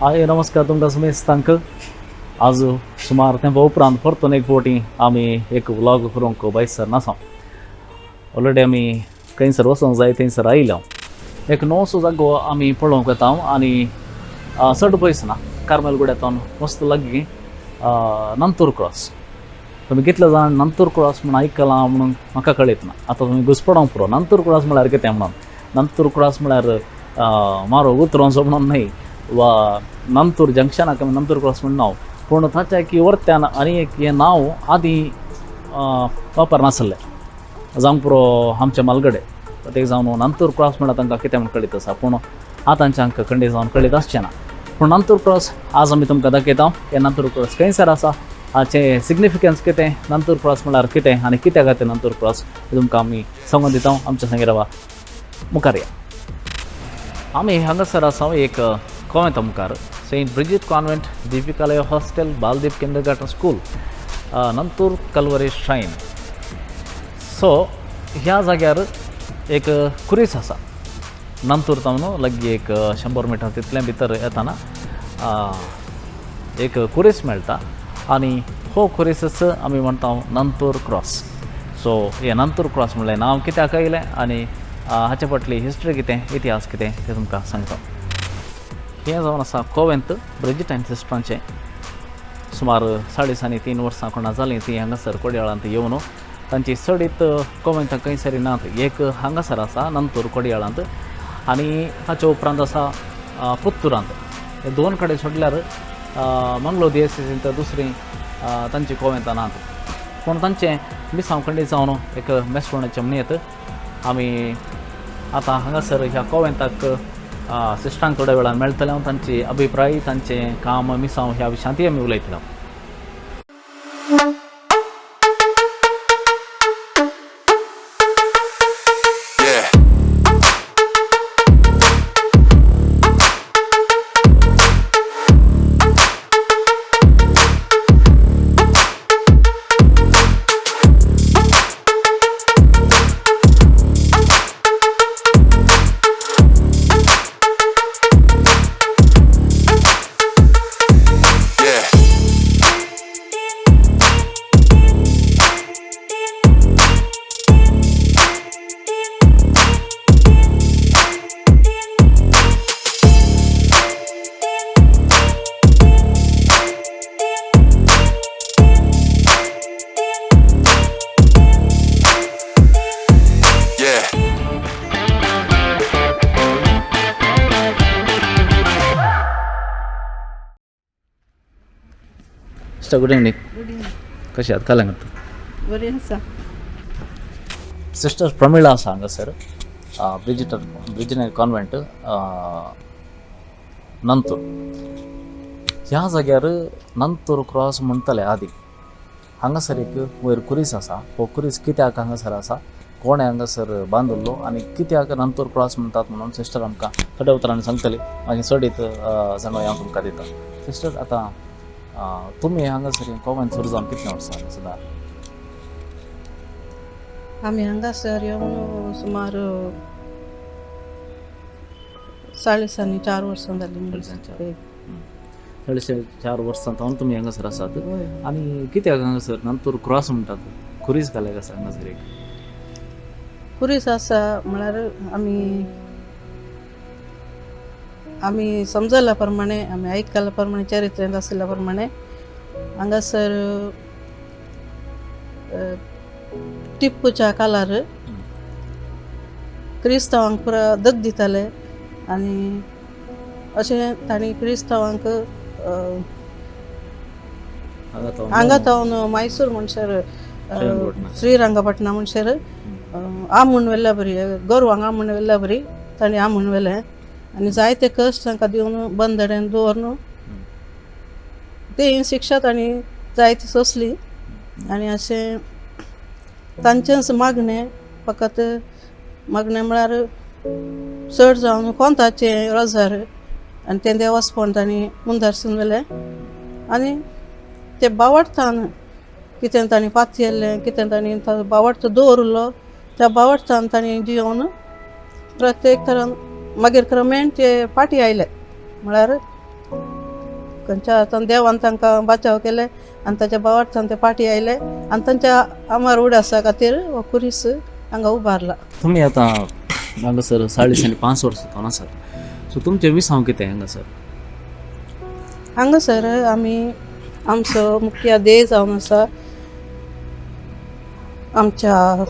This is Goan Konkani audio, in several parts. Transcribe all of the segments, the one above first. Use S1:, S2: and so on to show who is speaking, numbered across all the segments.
S1: हाय नमस्कार तुमकां समेस्तांक. आज सुमार तेंपा उपरांत परतून एक फावटी आमी एक व्लॉग करूंक भायसर नासा. ऑलरेडी आमी खंयसर वचोंक जाय थंयसर आयल्या. एक नवोसो जागो आमी पळोवंक वता आनी चड पयस ना, कार्मेलगुड्यातून मस्त लागीं नंतूर क्रॉस. तुमी कितले जाण नंतूर क्रॉस म्हूण आयकलां म्हणून म्हाका कळयत ना. आतां तुमी घुसपडोंक पुरो नंतूर क्रॉस म्हळ्यार कितें म्हणून. नंतूर क्रॉस म्हळ्यार मारो उतरोंचो म्हणून न्हय वा नंतूर जंक्शनाक आमी नंतूर क्रॉस म्हणना, पूण ताच्या की वरत्यान आनी एक हें नांव आदीं वापरनासलें जावंक पुरो आमच्या मालगडे. ते जावन नंतूर क्रॉस म्हळ्यार तांकां कितें म्हूण कळीत आसा, पूण आतांच्या हांकां खंडीत जावन कळीत आसचें ना. पूण नंतूर क्रॉस आज आमी तुमकां दाखयता. हें नंतूर क्रॉस खंयसर आसा, हाचें सिग्निफिकन्स कितें, नंतूर क्रॉस म्हळ्यार कितें आनी कित्याक खातीर नंतूर क्रॉस, हें तुमकां आमी सांगून दिता. आमच्या संगी रावा, मुखार या. आमी हांगासर आसा एक कोवेंता मुखार, Saint Brigid convent, Deepikalaya hostel, Baldeep kindergarten school, Nanthoor Calvary shrine. So ह्या जाग्यार एक कुरीस आसा. नंतूर तावन लागीं एक 100 मिटर तितलें भितर येताना एक कुरीस मेळटा आनी हो कुरीसच आमी म्हणटा नंतूर क्रॉस. सो हें नंतूर क्रॉस म्हणलें नांव कित्याक आयलें आनी हाचे फाटली हिस्ट्री कितें, इतिहास कितें तें तुमकां सांगता. हें जावन आसा कोवेंत ब्रिजिटायन सिस्टरांचें. सुमार 3.5 वर्सां कोणा जालीं ती हांगासर कोडयाळांत येवन. तांची चडीत कोवेंतां खंयसरी नात, एक हांगासर आसा नंतूर कोडयाळांत आनी ताच्या उपरांत आसा पुत्तुरांत. हे दोन कडेन सोडल्यार मंगलोर दियसींत दुसरी तांची कोवेंतां नात. पूण तांचें मिसांव खंडीत जावन एक मेसपणाचें म्हणयत. आमी आतां हांगासर ह्या कोवेंताक सिस्टरांक थोड्या वेळान मेळटलें, तांची अभिप्राय, तांचें काम, मिसांव ह्या विशयांतय आमी उलयतले.
S2: Yeah. Yeah. Yeah.
S1: Sister, good evening.
S3: Good evening.
S1: कशें आहात? कलंगत
S3: बरी आसा.
S1: सिस्टर प्रमिळा आसा हांगासर, ब्रिजिटर ब्रिजिनल कॉन्वेंट नंतूर. ह्या जाग्यार नंतूर क्रॉस म्हणटले आदी. हांगासर एक वयर कुरीस आसा. हो कुरीस कित्याक हांगासर आसा, कोणें हांगासर बांदिल्लो आनी कित्याक नंतूर क्रॉस म्हणटात म्हणून सिस्टर आमकां थोड्या उतरांनी सांगतली. मागीर चडीत जाणवाय हांव तुमकां दिता. सिस्टर, आतां तुमी हांगासर कॉन्वेंट सुरू जावन कितलीं वर्सां जालीं सदां?
S3: आमी हांगासर येवन सुमार 4.5 वर्सां जालीं.
S1: 4.5. 4.5 वर्सां जावन तुमी हांगासर आसात.
S3: हय.
S1: आनी कित्याक हांगासर नंतूर क्रॉस म्हणटात, खुरीस घालें आसा हांगासर एक?
S3: खुरीस आसा म्हळ्यार आमी आमी समजल्या प्रमाणे, आमी आयकल्या प्रमाणे, चरित्रेंत आशिल्ल्या प्रमाणे हांगासर टिप्पूच्या कालार क्रिस्तांवांक पुरा दग दिताले आनी अशें तांणी क्रिस्तांवांक
S1: हांगा
S3: हांगा तावन मैसूर म्हणसर,
S1: श्रीरंगपटणा.
S3: श्रीरंगपटणा म्हणसर आमूण व्हेल्ल्या बरी, गोरवांक आमूण व्हेल्ल्या बरी तांणी आमूण व्हेलें आनी जायते कश्ट तांकां दिवन बंदड्यान दवरून ते शिक्षा तांणी जायती सोंसली. आनी अशें तांचेंच मागणें, फकत मागणें म्हळ्यार चड जावन कोंताचें रोजार आनी तें देवस्पण तांणी मुंदारसून व्हेलें. आनी ते बावडतान कितें तांणी पातयेल्लें, कितें तांणी बावडतो दवरलो, त्या बावडतान तांणी जियोवन प्रत्येक तरान मागीर क्रमेण ते फाटीं आयले. म्हळ्यार खंयच्या हातून देवान तांकां बाचाव केले आनी ताच्या बावार्थान ते फाटीं आयले आनी तांच्या आमार उडासा खातीर हो खुरीस हांगा उबारला.
S1: तुमी आतां हांगासर 45 वर्सां जावन आसात, सो तुमचें विसांव कितें हांगासर?
S3: हांगासर आमी आमचो मुख्य ध्येय जावन आसा आमच्या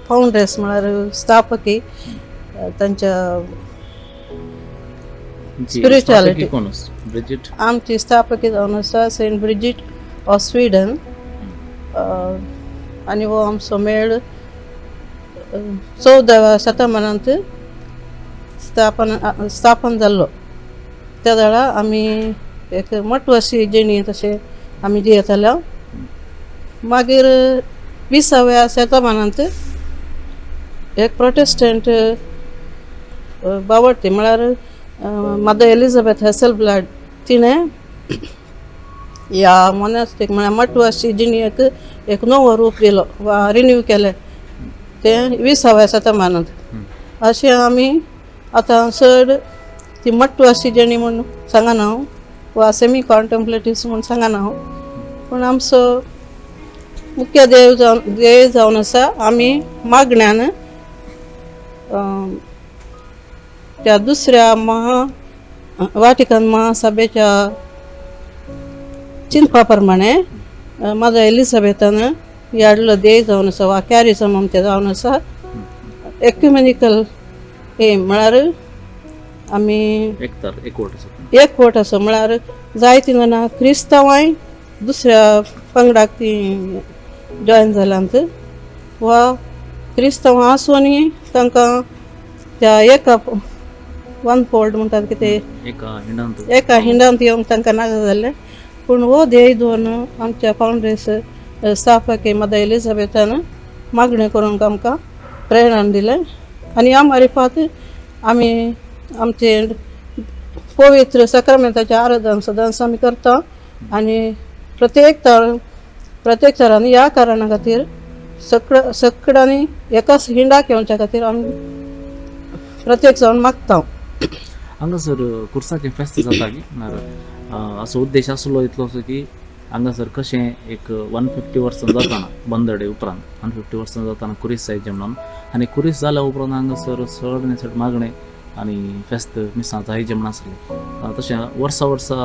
S3: फावंडर्स म्हळ्यार स्थापकी तांच्या Spirituality.
S1: कोण ब्रिजिट?
S3: आमची स्थापकी जावन आसा सेंट ब्रिजीट ऑफ स्विडन. आनी हो आमचो मेळ 14व्या शतमानांत स्थापन जाल्लो. त्या वेळार आमी एक मटवशी जिणी तशें आमी जियेताले. मागीर 20व्या शतमानांत एक प्रोटेस्टंट बावडटी म्हळ्यार मदर एलिझाबेथ हेसलब्लॅड तिणें ह्या मोनास्टीक म्हळ्यार मटवशी जिणेक एक नवो रूप दिलो वा रिन्यू केलें तें 20व्या शतमानांत. अशें आमी आतां चड ती मटवशी जिणी म्हूण सांगना हांव वा सेमी कॉन्टेम्पलेटिव्स म्हूण सांगना हांव, पूण आमचो मुख्य ध्येय जावन आसा आमी मागण्यान त्या दुसऱ्या वाटिकन महासभेच्या चिंतपा प्रमाणे मदर एलिझाबेथान हाडलो ध्येय जावन आसा वा कॅरिजम आमचें जावन आसा एक्युमेनिकल एम म्हळ्यार आमी एकवट आसा म्हळ्यार जायतीं जाणां क्रिस्तांवांय दुसऱ्या पंगडाक तीं जॉयन जाल्यांत वा क्रिस्तांवां आसूनय तांकां त्या एका वन फोल्ड म्हणटात कितें एका हिंडांत येवंक तांकां नाका जाल्लें. पूण हो ध्येय दवरून आमच्या फावंडर्स स्थापक मदर एलिझाबेथान मागणें करूंक आमकां प्रेरणा दिलें आनी ह्या मारिफात आमी आमचे पवित्र सक्रमेंताचें आराधन सदांच आमी करता आनी प्रत्येक तरांनी ह्या कारणा खातीर सगळ्यांनी एकाच हिंडाक येवच्या खातीर आमी प्रत्येक जावन मागता.
S1: हांगासर कुर्साचें फेस्त जाता की असो उद्देश आसलो इतलोसो की हांगासर कशें एक 150 वर्सां जाताना बंदडे उपरांत 150 वर्सां जाताना कुरीस जायचें म्हणून आनी कुरीस जाल्या उपरांत हांगासर चड न्ही चड मागणें आनी फेस्त मिसां जायचें म्हण आसलें. तशें वर्सा वर्सा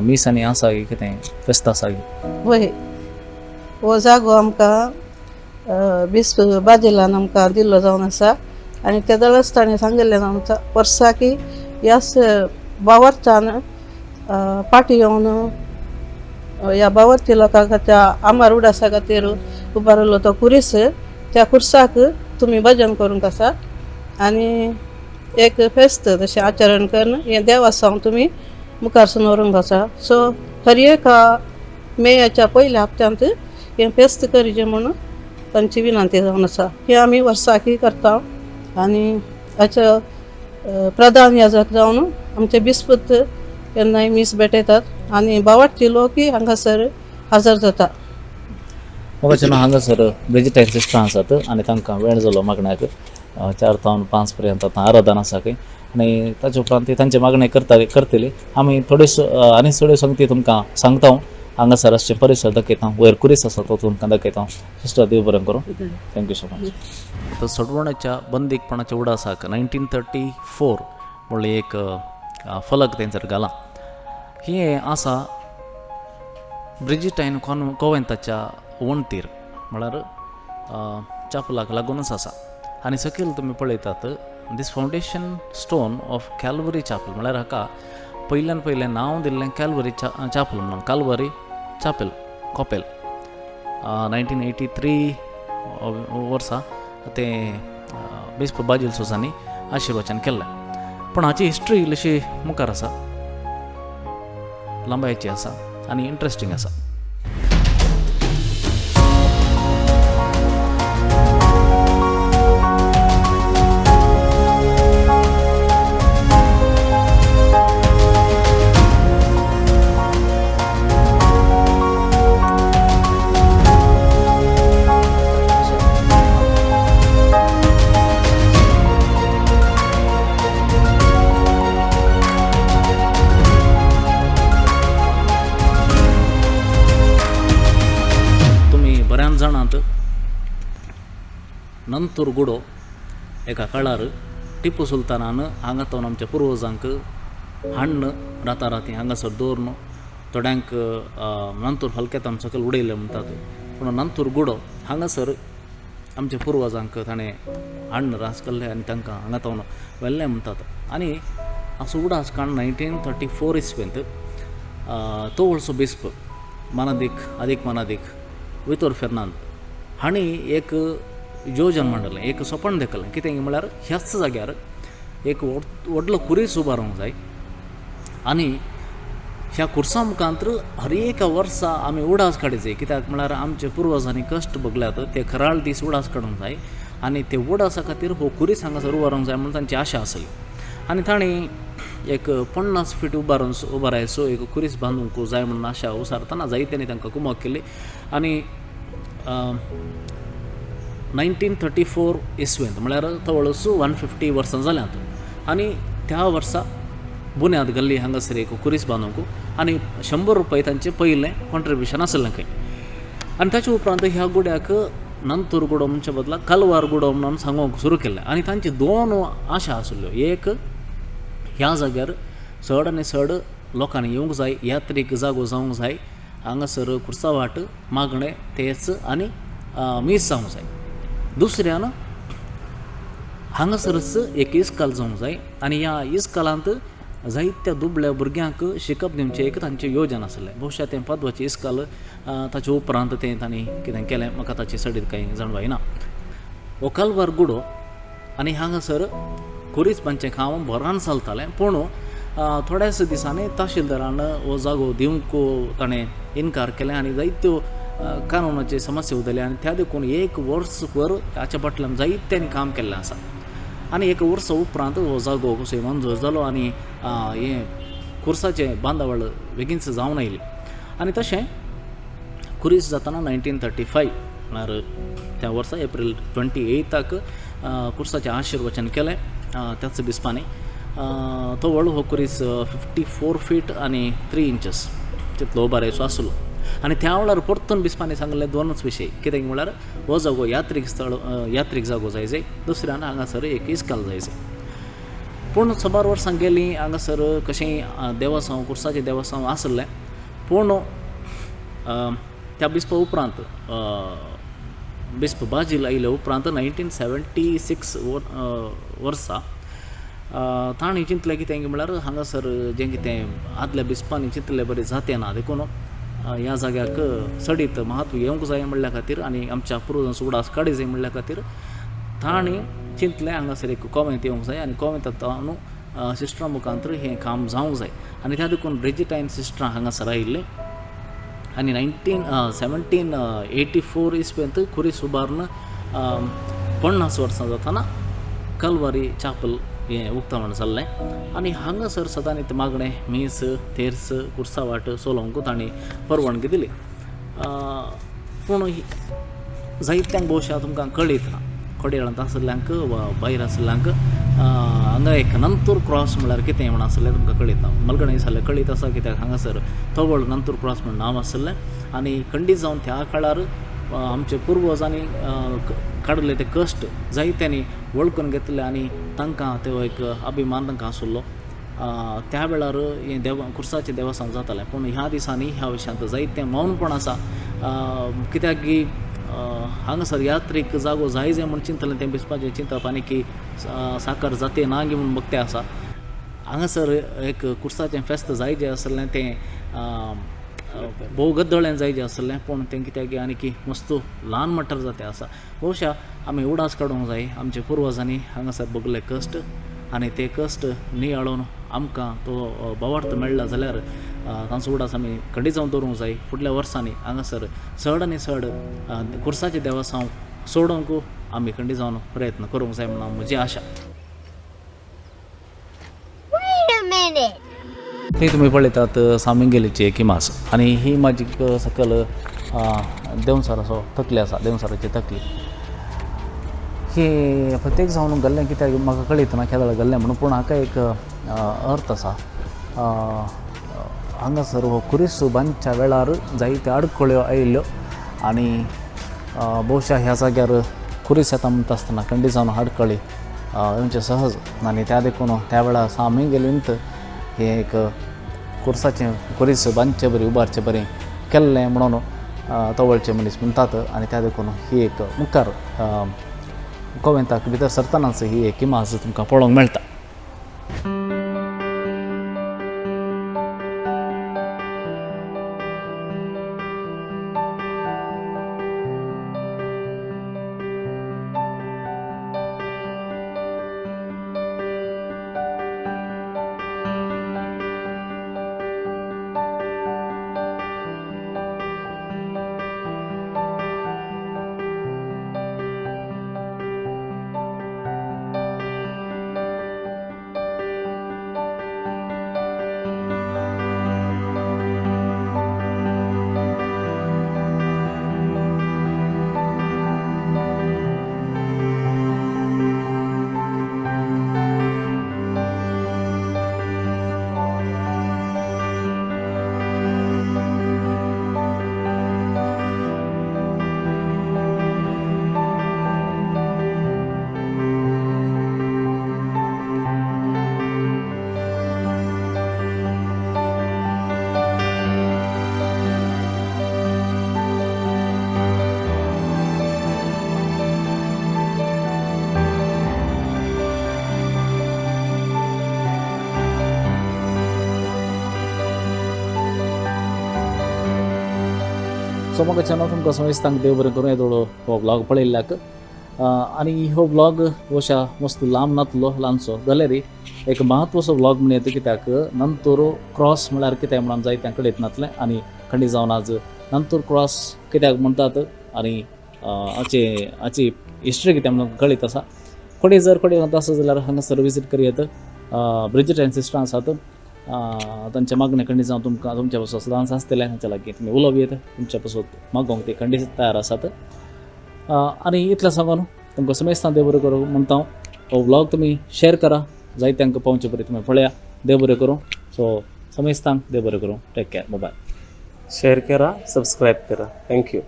S1: मीस आनी आसा की कितें फेस्त आसा की?
S3: वय, हो जागो आमकां बिस्प बाजिलान आमकां दिल्लो जावन आसा आनी ते दळच ताणें सांगिल्लें आमकां वर्सा की ह्याच बावर्तान फाटीं येवन ह्या बावर्ती लोकां खातीर आमार उडासा खातीर उबारिल्लो तो खुरीस त्या खुर्साक तुमी भजन करूंक आसा आनी एक फेस्त तशें आचरण करून हें देवासांव तुमी मुखारसून व्हरूंक आसा. सो हर एका मेयाच्या पयल्या हप्त्यांत हें फेस्त करचें म्हणून तांची विनंती जावन आसा. हें आमी वर्साकी करता आनी हाचो प्रधान याजक जावन आमचे बिस्पूत केन्नाय मीस भेटयतात आनी बावाटची लोकय हांगासर हजर जाता.
S1: मोगाचें हांगासर ब्रिजिटायन सिस्टरां आसात आनी तांकां वेळ जालो मागण्याक 4 तावन 5 पर्यंत आतां आराधन आसा खंय आनी ताचे उपरांत ती तांचे मागणें करतली. आमी थोड्यो आनी थोड्यो संगती तुमकां सांगता हांव. हांगासर आसचे परिसर दाखयता, वयर कुरीस आसा तो तुमकां दाखयता. सिस्टर देव बरें करूं. Thank you so much. आतां सडवणाच्या बंदीकपणाच्या उडासाक 1934 म्हणलें एक फलक तेंचर घालां. हें आसा ब्रिजिटायन कोवेंताच्या वणटीर म्हळ्यार चापलाक लागूनच आसा आनी सकयल तुमी पळयतात this foundation stone of Calvary chapel म्हळ्यार हाका पयल्यान पयलें नांव दिल्लें कॅलवरी चापल म्हणून कालवरी चापेल कॉपेल 1983 वर्सा तें बिस्प बाजील सोजांनी आशिर्वचन केल्लें. पूण हाची हिस्ट्री इल्लीशी मुखार आसा, लांबायेची आसा आनी इंट्रस्टींग आसा. नंतूर गुडो एका काळार टिपू सुलतानान हांगा तो आमच्या पुर्वजांक हाडून राताराती हांगासर दवरून थोड्यांक नंतूर हलक्यात सकयल उडयलें म्हणटात, पूण नंतूर गुडो हांगासर आमच्या पुर्वजांक ताणें हाडून रास केल्लें आनी तांकां हांगा तावन व्हेल्लें म्हणटात. आनी असो उडास काण 1934 इस्वेंत तोवळसो बिस्प मानादीक आदीक मानादीक वितोर फेर्नांद हांणी एक योजन मांडलें, एक सपन देखलें. कितें म्हळ्यार ह्याच जाग्यार एक व्हडलो खुरीस उबारूंक जाय आनी ह्या खुर्सा मुखांत हर एका वर्सा आमी उडास काडीत जाय, कित्याक म्हळ्यार आमचे पुर्वजांनी कश्ट भोगल्यात ते खराळ दीस उडास काडूंक जाय आनी ते उडासा खातीर हो खुरीस हांगासर उबारूंक जाय म्हणून तांची आशा आसली. आनी तांणी एक 50 फीट उबारून उबारायचो एक खुरीस बांदूंक जाय म्हणून आशा उसारतना जायत्यांनी तांकां कुमक केली. आनी 1934 इस्वेंत म्हळ्यार तवळस 150 वर्सां जाल्यांत आनी त्या वर्सा बुन्याद घाल्ली हांगासर एक खुरीस बांदूंक आनी 100 रुपये तांचें पयलें कॉन्ट्रिब्युशन आसलें खंय. आनी ताचे उपरांत ह्या गुड्याक नंतूर गुडो म्हणचे बदला कलवार गुडो म्हणून सांगूंक सुरू केलें. आनी तांची दोन आशा आसल्यो, एक ह्या जाग्यार चड आनी चड लोकांनी येवंक जाय, यात्रीक जागो जावंक जाय, हांगासर खुर्सावाट मागणें तेच आनी मीस जावंक जाय. दुसऱ्यान हांगासरच एक इस्काल जावंक जाय आनी ह्या इस्कालांत जायत्या दुबळ्या भुरग्यांक शिकप दिवचें एक तांचें योजन आसलें. भोवशा तें पदवाचें इस्काल ताचे उपरांत तें तांणी कितें केलें म्हाका ताची चडीत कांय जाणवाय ना. हो कलवार गुडो आनी हांगासर खुरीस बांदचें काम भरान चलतालें, पूण थोड्याच दिसांनी तहसिलदारान हो जागो दिवंक ताणें इनकार केलें आनी जायत्यो कानूनाचे समस्या उदयले आनी त्या देखून एक वर्स भर हाच्या फाटल्यान जायत्यांनी काम केल्लें आसा. आनी एक वर्सा उपरांत हो जागो कसो मंजूर जालो आनी हें खुर्साचें बांदावळ बेगीनच जावन आयली. आनी तशें खुरीस जातना 1935 म्हळ्यार त्या वर्सा एप्रील 28 खुर्साचें आशिर्वचन केलें त्याच बिस्पांनी. तो व्हडलो हो खुरीस 54 फीट आनी 3 इंचस तितलो उबारायचो आसलो. आनी त्या वेळार परतून बिस्पांनी सांगले दोनच विशय, कितें म्हळ्यार हो जागो यात्रीक स्थळ, यात्रीक जागो जाय जाय, दुसऱ्यान हांगासर एक इस्काल जाय जाय. पूण साबार वर्सां गेलीं हांगासर कशेंय देवस्तांव खुर्साचें देवस्तांव आसलें, पूण त्या बिस्पा उपरांत बिस्प बाजील आयले उपरांत 1976 वर्सा तांणी चिंतलें कितें म्हळ्यार हांगासर जें कितें आदल्या बिस्पांनी चिंतलें बरें जातें ना, देखून ह्या जाग्याक चडीत म्हत्व येवंक जाय म्हणल्या खातीर आनी आमच्या पुर्वजांचो उडास काडी जाय म्हणल्या खातीर तांणी चिंतलें हांगासर एक कॉमेंत येवंक जाय आनी कॉमेंत न्हू सिस्टरां मुखांतर हें काम जावंक जाय. आनी त्या देखून ब्रिजिटायन सिस्टरां हांगासर आयिल्लीं आनी 1784 इस्वेंत खुरीस उबारून 50 वर्सां जातना कलवारी चापल हें उक्तावण जाल्लें. आनी हांगासर सदांच मागणें मीस तेर्स कुर्सावाट चलोवंक तांणी परवानगी दिली. पूण जायत्यांक भोवशा तुमकां कळीत ना, खडेळांत आशिल्ल्यांक वा भायर आशिल्ल्यांक हांगा एक नंतूर क्रॉस म्हळ्यार कितें म्हण आसलें तुमकां कळीत ना. मलगणे जाल्यार कळीत आसा कित्याक हांगासर तवळ नंतूर क्रॉस म्हण नांव आशिल्लें आनी खंडीत जावन त्या काळार आमचे पुर्वजांनी काडले ते कश्ट जायत्यांनी वळखून घेतले आनी तांकां तो एक अभिमान तांकां आशिल्लो. त्या वेळार हें देव खुर्साचें देवस्थान जातालें, पूण ह्या दिसांनी ह्या विशयांत जायतें मौनपण आसा, कित्याक की हांगासर यात्रीक जागो जाय जाय म्हूण चिंतलें तें बिस्पाचें चिंतप आनी की साकार जाते ना गी म्हूण बघते आसा. हांगासर एक खुर्साचें फेस्त जाय जें आसलें तें भोव गद्दळें जाय जें आसलें, पूण तें कित्याक आनी की मस्त ल्हान मट्टर जाते आसा. बहुशा आमी उडास काडूंक जाय आमच्या पुर्वजांनी हांगासर भोगले कश्ट आनी ते कश्ट नियाळून आमकां तो भावार्थ मेळ्ळा जाल्यार तांचो उडास आमी खंडीत जावन दवरूंक जाय. फुडल्या वर्सांनी हांगासर चड आनी चड खुर्साचें देवस्थान सोडोवंक आमी खंडीत जावन प्रयत्न करूंक जाय म्हणून म्हजी आशा. थंय तुमी पळयतात सामिंगेलीची एक इमाज आनी ही इमाजीक सकयल देंवचाराचो तकली आसा, देंवचाराची तकली. ही प्रत्येक जावन घाल्लें कित्याक म्हाका कळीत ना केदळ घाल्लें म्हणून, पूण हाका एक अर्थ आसा. हांगासर हो खुरीस बांदच्या वेळार जायत्यो आडखळ्यो आयिल्ल्यो आनी भोवशा ह्या जाग्यार खुरीस येता म्हणटा आसतना खंडीत जावन आडखळी येवचें सहज आनी त्या देखून त्या वेळार सामिगेलींत हें एक खुर्साचें खुरीस बांदचे बरी उबारचे बरी केल्लें म्हणून तवळचे मनीस म्हणटात. आनी त्या देखून ही एक मुखार कोवेंताक भितर सरतनाच ही एक इमाज तुमकां पळोवंक मेळटा. सो म्हाका चॅनल तुमकां समेस्तांक देव बरें करूं येदोळ हो ब्लॉग पळयल्ल्याक. आनी हो ब्लॉग अशा मस्त लांब नातलो ल्हानसो जाल्यार एक महत्वाचो ब्लॉग म्हण येता, कित्याक नंतर क्रॉस म्हळ्यार कितें म्हणून जायत्यां कळयत नातलें आनी खंडीत जावन आज नंतर क्रॉस कित्याक म्हणटात आनी हाची हिस्ट्री कितें म्हणून कळीत आसा. कोणी जर कोणी वता आसत जाल्यार हांगासर विजीट करयेत. ब्रिजिट सिस्टरां आसात, तांच्या मागणें खंडीत जावन तुमकां तुमच्या पासून सदांच आसतलें, तांच्या लागीं तुमी उलोवप येत, तुमच्या पासून मागोवंक ते खंडीत तयार आसात. आनी इतलें सांगून तुमकां समेस्तां देव बरें करूं म्हणटा. हो व्लॉग तुमी शेअर करा, जायत्यांक पावचे बरें तुमी पळया. देव बरें करूं. सो समेस्तांक देव बरें करूं. Take care, bye.
S2: Share करा, सबस्क्राईब करा. Thank you.